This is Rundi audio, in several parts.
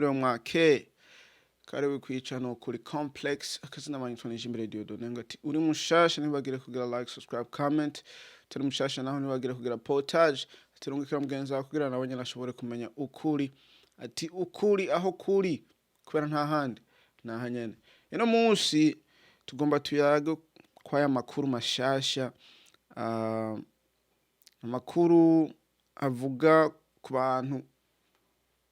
Mwiriwe mwake karibu kwicano kuri Complex. Akazina banyitwa Nijimbere Dieudonne. Ngo ati uri mushasha, ntibagire kugira like, subscribe, comment. Turi mushasha naho, ntibagire kugira partage, ati rungikira mugenzi wawe kugira nawe nyene ashobore kumenya ukuri, ati ukuri aho kuri, kubera nta handi naha nyene. Ino munsi tugomba tuyage kwaya makuru mashasha, amakuru avuga ku bantu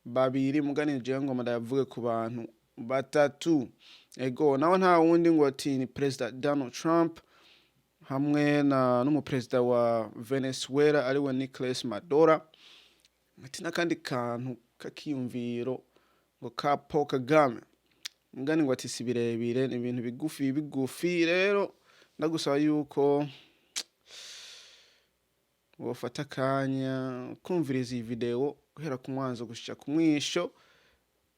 babiri, mugani jewe ngoma ndayavuge ku bantu batatu. Ego, nawe nta wundi, ngo ati ni Perezida Donald Trump hamwe na n'umuperezida wa Venezuela, ariwe Nicolas Maduro, ati n'akandi kantu k'akiyumviro ngo ka Paul Kagame. Mugani ngo ati si birebire, ni ibintu bigufi bigufi. Rero ndagusaba yuko wofata akanya kumviriza iyi video guhera ku mwanzo gushika ku mwisho.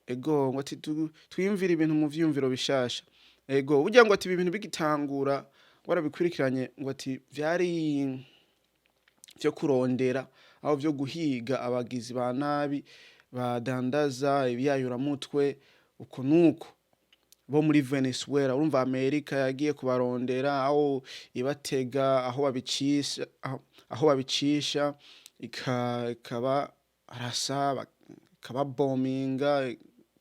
Ego, ngo ati twiyumvire ibintu mu vyiyumviro bishasha. Ego, burya ngo ati ibi bintu bigitangura, warabikurikiranye, ngo ati vyari vyo kurondera aho vyo guhiga abagizi ba nabi badandaza ibiyayuramutwe uko nuko bo muri Venezuela. Urumva, Amerika yagiye kubarondera, aho ibatega, aho babicisha, aho babicisha, ikaba arasa, ikababominga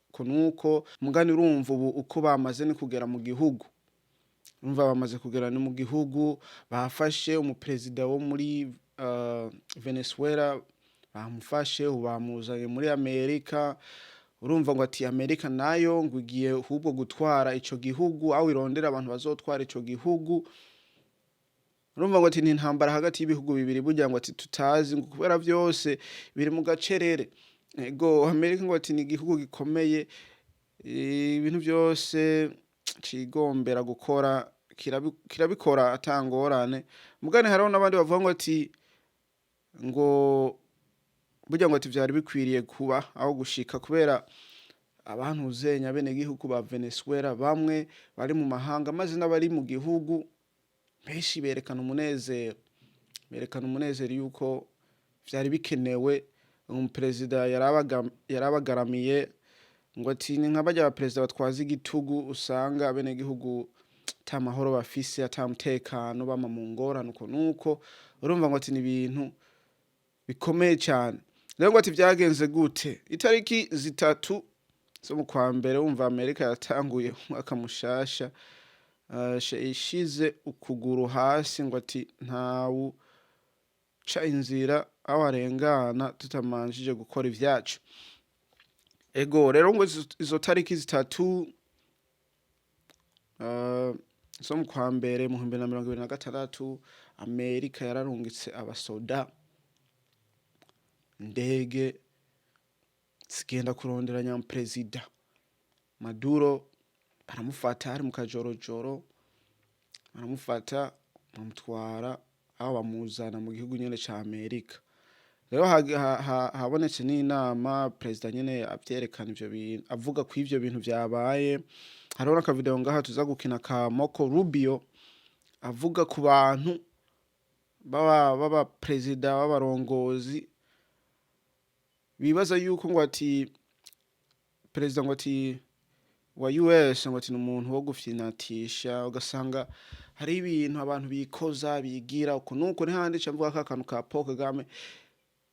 uko nuko. Mugani urumva ubu uko bamaze ni kugera mu gihugu. Urumva, bamaze kugera ni mu gihugu, bafashe umuperezida wo muri Venezuela, bamufashe ubu bamuzanye muri Amerika. Urumva, ngo ati Amerika nayo ngo igiye ahubwo gutwara ico gihugu, aho irondera abantu bazotwara ico gihugu. Urumva, ngo ati ni intambara hagati y'ibihugu bibiri, burya ngo ati tutazi, ngo kubera vyose biri mu gacerere. Ego, Amerika ngo ati ni igihugu gikomeye, ibintu vyose cigombera gukora kirabikora atangorane. Mugani hariho n'abandi bavuga ngo ati ngo burya ngo ati vyari bikwiriye kuba aho gushika, kubera abantu uzenya bene gihugu ba Venezuela bamwe bari mu mahanga, maze n'abari mu gihugu benshi berekana umunezero yuko vyari bikenewe. Umuperezida yarabagaramiye, ngo ati ni nka barya abaperezida batwaza igitugu, usanga abenegihugu ata mahoro bafise, ata mutekano, bama mu ngorane uko nuko. Urumva, ngo ati ni ibintu bikomeye cyane. Rero ngo ati vyagenze gute? Itariki 3 zo mu kwa mbere, wumva Amerika yatanguye umwaka mushasha ishize ukuguru hasi, ngo ati ntawu ca inzira aho arengana tutamanjije gukora ivyacu. Ego, rero ngo izo tariki 3 zo mu kwa mbere mu 2026, Amerika yararungitse abasoda, indege zigenda kurondera nyamperezida Maduro, baramufata hari mu kajorojoro, baramufata bamutwara aho bamuzana mu gihugu nyene ca Amerika. Rero habonetse n'inama, perezida nyene avyerekana ivyo bintu, avuga ko ivyo bintu vyabaye. Hariho n'akavideo ngaha tuza gukina ka Marco Rubio, avuga ku bantu baba perezida b'abarongozi bibaza yuko ngo ati perezida ngo ati wa US ngo ati ni umuntu wo gufyinatisha, ugasanga hari ibintu abantu bikoza bigira uko nuko. Ntihandi ca mvuga ka kantu ka Paul Kagame,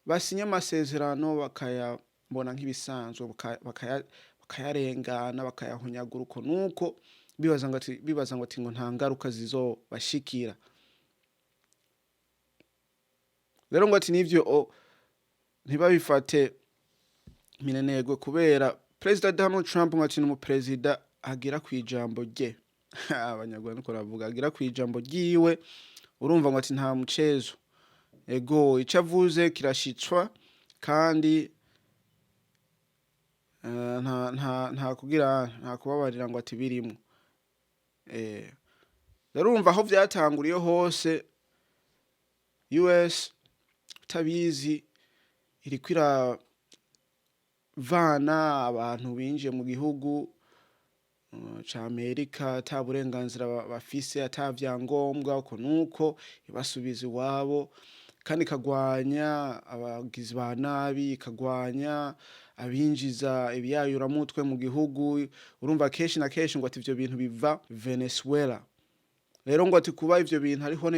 basinye amasezerano bakayabona nk'ibisanzwe, bakayarengana, bakayahunyagura uko nuko, bibaza ngo ati ngo nta ngaruka zizobashikira. Rero ngo ati nivyo ntibabifate minenegwe, kubera Perezida Donald Trump ngo ati ni umuperezida agira kwijambo rye. Abanyarwanda niko baravuga, agira kwijambo ryiwe. Urumva, ngo ati nta mucezo. Ego, ico avuze kirashitswa, kandi nta kugira, nta kubabarira, ngo ati birimwo. Rero urumva aho vyatanguriye hose, US utabizi iriko iravana abantu binjiye mu gihugu ca Amerika ata burenganzira bafise, ata vyangombwa, uko nuko, ibasubiza iwabo. Kandi ikagwanya abagizi ba nabi, ikagwanya abinjiza ibiyayuramutwe mu gihugu. Urumva kenshi na kenshi ngo ati ivyo bintu biva Venezuela. Rero ngo ati kuba ivyo bintu ariho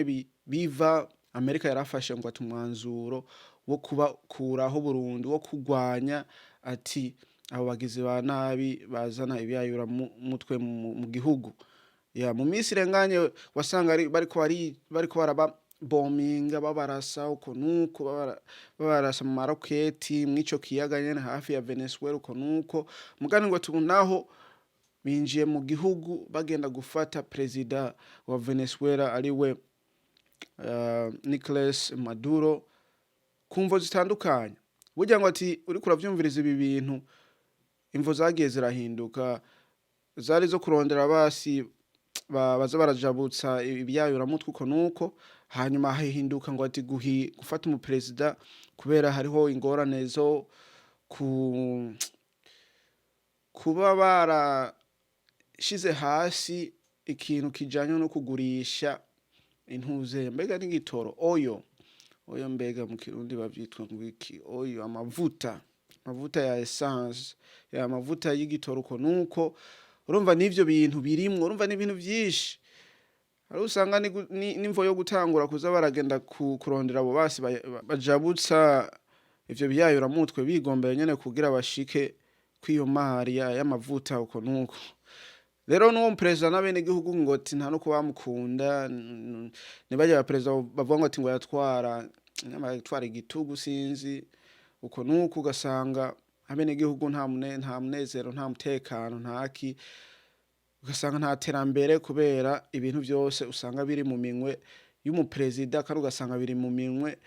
biva, Amerika yarafashe ngo ati umwanzuro wo kubakuraho burundu, wo kugwanya ati abo bagizi ba nabi bazana ibiyayuramutwe mu gihugu. Ya mu minsi irenganye wasanga bariko barababominga, babarasa uko nuko, babarasa mu maroketi mw'ico kiyaga nyene hafi ya Venezuela uko nuko. Mugani ngo ati ubu naho binjiye mu gihugu, bagenda gufata perezida wa Venezuela, ariwe Nicolas Maduro, ku mvo zitandukanye. Burya ngo ati uriko uravyumviriza ibi bintu, imvo zagiye zirahinduka. Zari zo kurondera basi baza barajabutsa ibiyayuramutwe uko nuko, hanyuma hahinduka ngo ati gufata umuperezida kubera hariho ingorane zo kuba barashize hasi ikintu kijanye no kugurisha intuze, mbega n'igitoro, oyo oyo, mbega mu Kirundi bavyitwa ngo iki? Oyo, amavuta ya essence, ya amavuta y'igitoro uko nuko. Urumva n'ivyo bintu birimwo, urumva n'ibintu vyinshi. Hari usanga n'imvo yo gutangura kuza baragenda kurondera abo basi bajabutsa ivyo biyayuramutwe, bigombeye nyene kugira bashike kw'iyo mari y'amavuta uko nuko. Rero n'uwo perezida n'abenegihugu ngo ati nta no bamukunda. Ntibajya abaperezida bavuga ngo ati ngo yatwara nyamara yatwara igitugu, sinzi uko nuko. Ugasanga abenegihugu nta munezero, nta mutekano, ntaki, ugasanga nta terambere kubera ibintu vyose usanga biri mu minwe y'umuperezida, kandi ugasanga biri mu minwe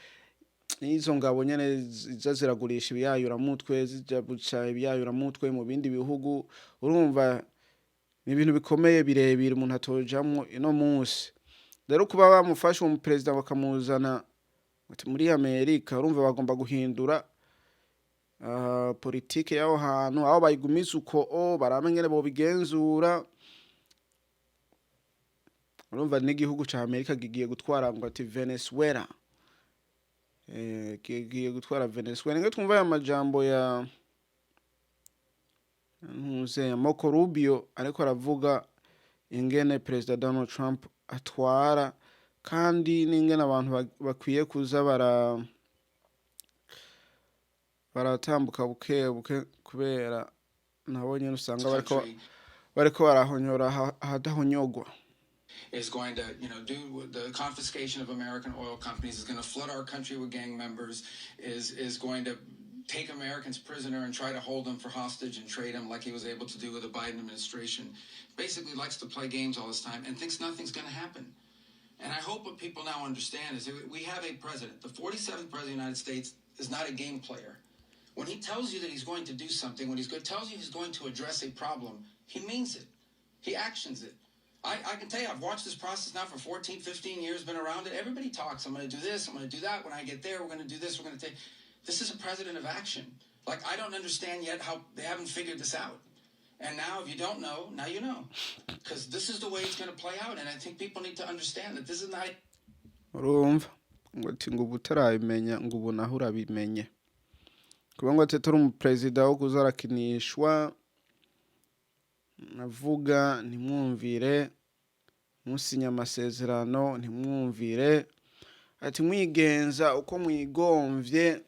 n'izo ngabo nyene ziza ziragurisha ibiyayuramutwe, zijabutsa ibiyayuramutwe mu bindi bihugu. Urumva ni ibintu bikomeye, birebire, umuntu atojamwo ino munsi. Rero kuba bamufashe uwo muperezida bakamuzana ati muri Amerika, urumva bagomba guhindura politike y'aho hantu, aho bayigumiza uko o barabe ingene bobigenzura. Urumva n'igihugu ca Amerika kigiye gutwara ngo ati Venezuela, kigiye gutwara Venezuela. Ngo twumva aya majambo ya ntuze Marco Rubio, ariko aravuga ingene Perezida Donald Trump atwara, kandi n'ingene abantu bakwiye kuza baratambuka buke buke, kubera nabo nyene usanga bariko country bariko barahonyora ahadahonyogwa. Is going to do the confiscation of American oil companies, is going to flood our country with gang members, is going to take Americans prisoner and try to hold them for hostage and trade them like he was able to do with the Biden administration. Basically likes to play games all this time and thinks nothing's going to happen. And I hope what people now understand is that we have a president. The 47th president of the United States is not a game player. When he tells you that he's going to do something, when he tells you he's going to address a problem, he means it. He actions it. I can tell you, I've watched this process now for 14, 15 years, been around it. Everybody talks, "I'm going to do this, I'm going to do that. When I get there, we're going to do this, we're going to take." This is a president of action. Like, I don't understand yet how they haven't figured this out. And now, if you don't know, now you know. Because this is the way it's going to play out. And I think people need to understand that this is not Urumva ngo ati ngo ubu utarabimenya, ngo ubu naho urabimenye, kuba ngo ati turi umuperezida wo kuza arakinishwa, avuga ntimwumvire, musinya amasezerano ntimwumvire, ati mwigenza uko mwigomvye,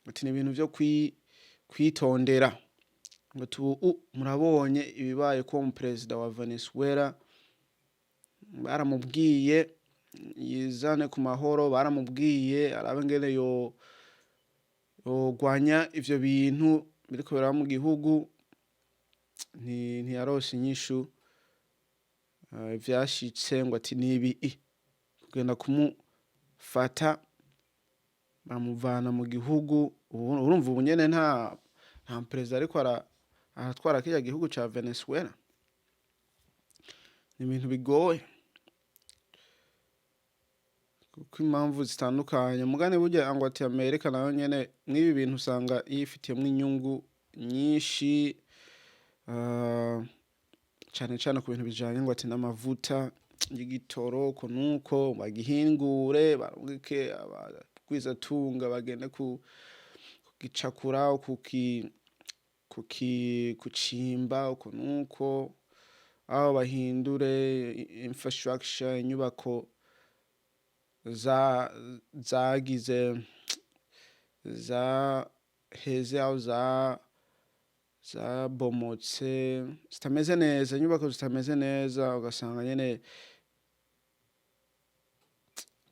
ati ni ibintu vyo kwitondera. Ngo ubu murabonye ibibaye ko umuperezida wa Venezuela baramubwiye yizane ku mahoro, baramubwiye arabe ngene yo yogwanya ivyo bintu biriko biraba mu gihugu, ntiyarose inyishu. Vyashitse ngo ati nibi kugenda kumufata bamuvana mu gihugu. Urumva ubu nyene nta perezida ariko aratwara kirya gihugu ca Venezuela. Ni ibintu bigoye kuko impamvu zitandukanye. Mugani burya ngo ati Amerika nayo nyene mw'ibi bintu usanga yifitiyemwo inyungu nyinshi, cane cane ku bintu bijanye ngo ati n'amavuta. Igitoro uko nuko bagihingure, barungike abagwizatunga bagende kugicakura, kuki kuki kucimba uko nuko, aho bahindure infrastructure, inyubako za zagize zaheze, aho zabomotse, zitameze neza, inyubako zitameze neza, ugasanga nyene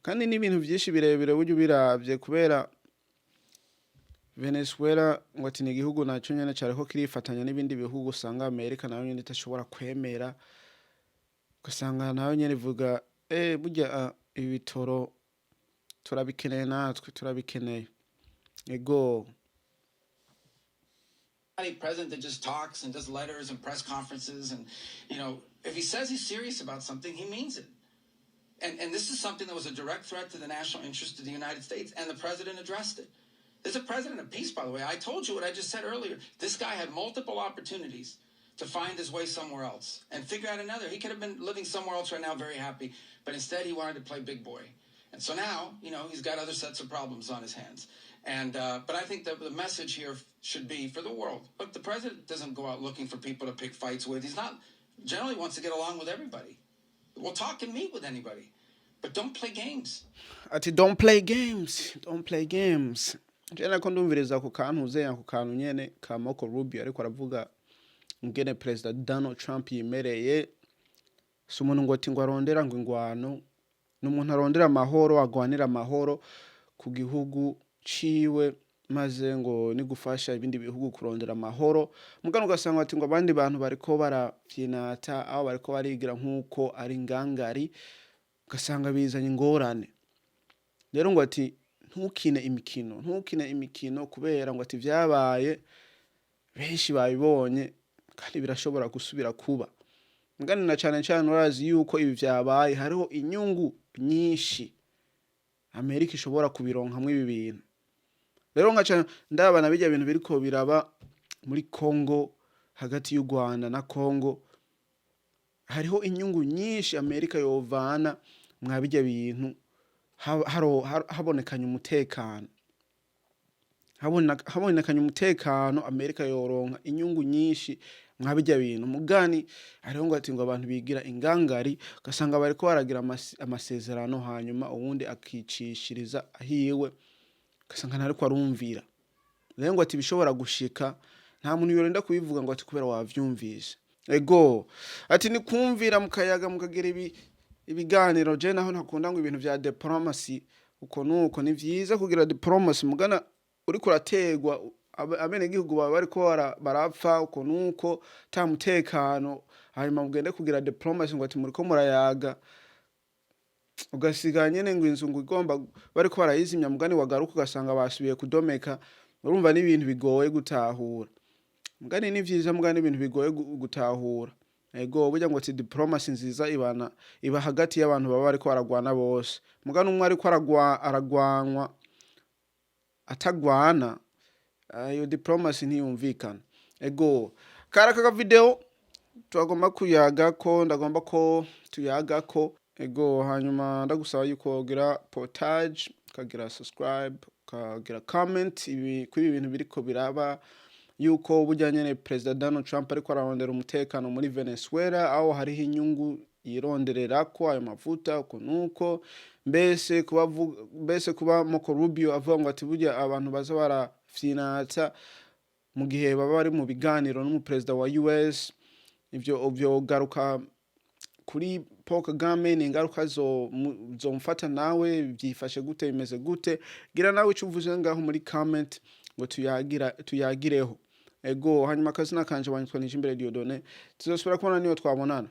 kandi n'ibintu vyinshi birebire. Burya ubiravye, kubera Venezuela ngo ati ni igihugu naco nyene cariko kirifatanya n'ibindi bihugu, usanga Amerika nayo nyene idashobora kwemera, ugasanga nayo nyene ivuga: "Burya ibi bitoro turabikeneye, natwe turabikeneye." Ego. A president that just talks and does letters and press conferences and if he says he's serious about something, he means it. And this is something that was a direct threat to the national interest of the United States, and the president addressed it. This is a president of peace, by the way. I told you what I just said earlier. This guy had multiple opportunities to find his way somewhere else and figure out another. He could have been living somewhere else right now, very happy, but instead he wanted to play big boy. And so now, he's got other sets of problems on his hands. And but I think that the message here should be for the world. Look, the president doesn't go out looking for people to pick fights with. He's not generally wants to get along with everybody. We'll talk and meet with anybody, but don't play games. Ati: "Don't play games, don't play games." Je nako ndumviriza ku kantu uzeya ku kantu nyene ka Marco Rubio, ariko aravuga ingene Perezida Donald Trump yimereye. Si umuntu ngo ati ngo arondera ngo ingwano, ni umuntu arondera amahoro, agwanira amahoro ku gihugu ciwe, maze ngo ni gufasha ibindi bihugu kurondera amahoro. Mugano ugasanga ati ngo abandi bantu bariko baravyinata, aho bariko barigira nk'uko ari ngangari, ugasanga bizanye ingorane. Rero ngo ati ntukine imikino, ntukine imikino, kubera ngo ati vyabaye, benshi babibonye, kandi birashobora gusubira kuba. Mugani na cane cane urazi yuko ibi vyabaye, hariho inyungu nyinshi Amerika ishobora kubironkamwo ibi bintu. Rero nkaca ndabana birya bintu biriko biraba muri Congo, hagati y'u Rwanda na Congo, hariho inyungu nyinshi Amerika yovana mwa birya bintu habonekanye umutekano. Habonekanye umutekano, Amerika yoronka inyungu nyinshi mwa birya bintu. Mugani hariho ngo ati ngo abantu bigira ingangari, ugasanga bariko baragira amasezerano, hanyuma uwundi akicishiriza ahiwe, ugasanga ntariko arumvira. Rero ngo ati bishobora gushika, nta muntu yorinda kubivuga ngo ati kubera wavyumvise. Ego, ati ni kumvira mukayaga, mukagira ibiganiro. Je naho ntakunda ngo ibintu vya diplomacy uko nuko. Ni vyiza kugira diplomacy, mugana uriko urategwa, abenegihugu baba bariko barapfa uko nuko, ta mutekano, hanyuma mugende kugira diplomacy ngo ati muriko murayaga, ugasiga nyene ngo inzu ngo igomba bariko barayizimya, mugani wagaruka ugasanga basubiye kudomeka. Urumva n'ibintu bigoye gutahura. Mugani ni vyiza, mugani ibintu bigoye gutahura. Ego, burya ngo ati diplomacy nziza ibana iba hagati y'abantu baba bariko baragwana bose. Mugani umwe ariko aragwanwa atagwana, iyo diplomacy ntiyumvikana. Ego, kari aka video turagomba kuyagako, ndagomba ko tuyagako. Ego, hanyuma ndagusaba yuko wogira partage, ukagira subscribe, ukagira comment ibi kuri ibi bintu biriko biraba, yuko burya nyene Perezida Donald Trump ariko ararondera umutekano muri Venezuela, aho hariho inyungu yirondererako ayo mavuta uko nuko. Mbese kuba mbese kuba Marco Rubio avuga ngo ati burya abantu baza barafyinata mu gihe baba bari mu biganiro n'umuperezida wa US, ivyo vyogaruka kuri Paul Kagame, ni ingaruka zomufata nawe. Vyifashe gute? Bimeze gute? Gira nawe ico uvuze ngaho muri comment ngo tuyagira tuyagireho. Ego, hanyuma akazina kanje wanyitwa Nijimbere Dieudonné. Tuzosubira kubona niyo twabonana.